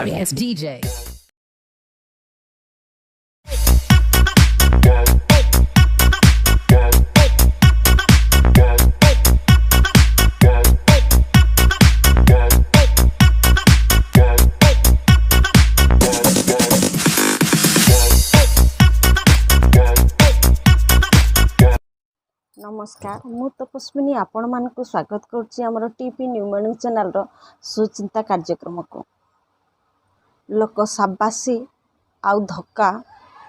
Sorry ass DJ. ନମସ୍କାର, ମୁଁ ତପସ୍ୱିନୀ ଆପଣମାନଙ୍କୁ ସ୍ୱାଗତ କରୁଛି ଆମର ଟିପି ନ୍ୟୁ ମର୍ଣ୍ଣିଂ ଚ୍ୟାନେଲ୍ର ସୁଚିନ୍ତା କାର୍ଯ୍ୟକ୍ରମକୁ। ଲୋକ ସାବାସୀ ଆଉ ଧକ୍କା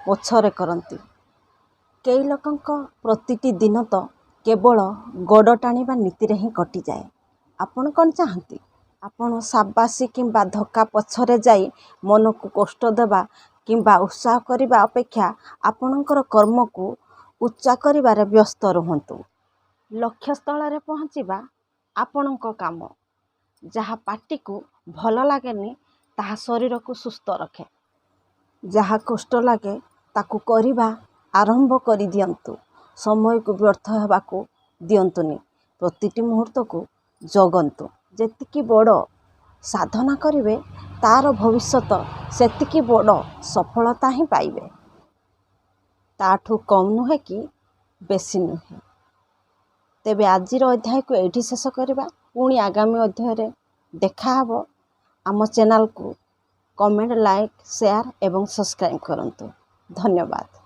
ପଛରେ କରନ୍ତି। କେଇ ଲୋକଙ୍କ ପ୍ରତିଟି ଦିନ ତ କେବଳ ଗୋଡ଼ ଟାଣିବା ନୀତିରେ ହିଁ କଟିଯାଏ। ଆପଣ କ'ଣ ଚାହାନ୍ତି? ଆପଣ ସାବାସୀ କିମ୍ବା ଧକ୍କା ପଛରେ ଯାଇ ମନକୁ କଷ୍ଟ ଦେବା କିମ୍ବା ଉତ୍ସାହ କରିବା ଅପେକ୍ଷା ଆପଣଙ୍କର କର୍ମକୁ ଉଚ୍ଚା କରିବାରେ ବ୍ୟସ୍ତ ରୁହନ୍ତୁ। ଲକ୍ଷ୍ୟସ୍ଥଳରେ ପହଞ୍ଚିବା ଆପଣଙ୍କ କାମ। ଯାହା ପାଟିକୁ ଭଲ ଲାଗେନି, ତାହା ଶରୀରକୁ ସୁସ୍ଥ ରଖେ। ଯାହା କଷ୍ଟ ଲାଗେ, ତାକୁ କରିବା ଆରମ୍ଭ କରିଦିଅନ୍ତୁ। ସମୟକୁ ବ୍ୟର୍ଥ ହେବାକୁ ଦିଅନ୍ତୁନି। ପ୍ରତିଟି ମୁହୂର୍ତ୍ତକୁ ଜଗନ୍ତୁ। ଯେତିକି ବଡ଼ ସାଧନା କରିବେ, ତା'ର ଭବିଷ୍ୟତ ସେତିକି ବଡ଼ ସଫଳତା ହିଁ ପାଇବେ। ତା'ଠୁ କମ୍ ନୁହେଁ କି ବେଶୀ ନୁହେଁ। ତେବେ ଆଜିର ଅଧ୍ୟାୟକୁ ଏଇଠି ଶେଷ କରିବା। ପୁଣି ଆଗାମୀ ଅଧ୍ୟାୟରେ ଦେଖାହେବ। ଆମ ଚ୍ୟାନେଲକୁ କମେଣ୍ଟ, ଲାଇକ୍, ସେୟାର ଏବଂ ସବସ୍କ୍ରାଇବ୍ କରନ୍ତୁ। ଧନ୍ୟବାଦ।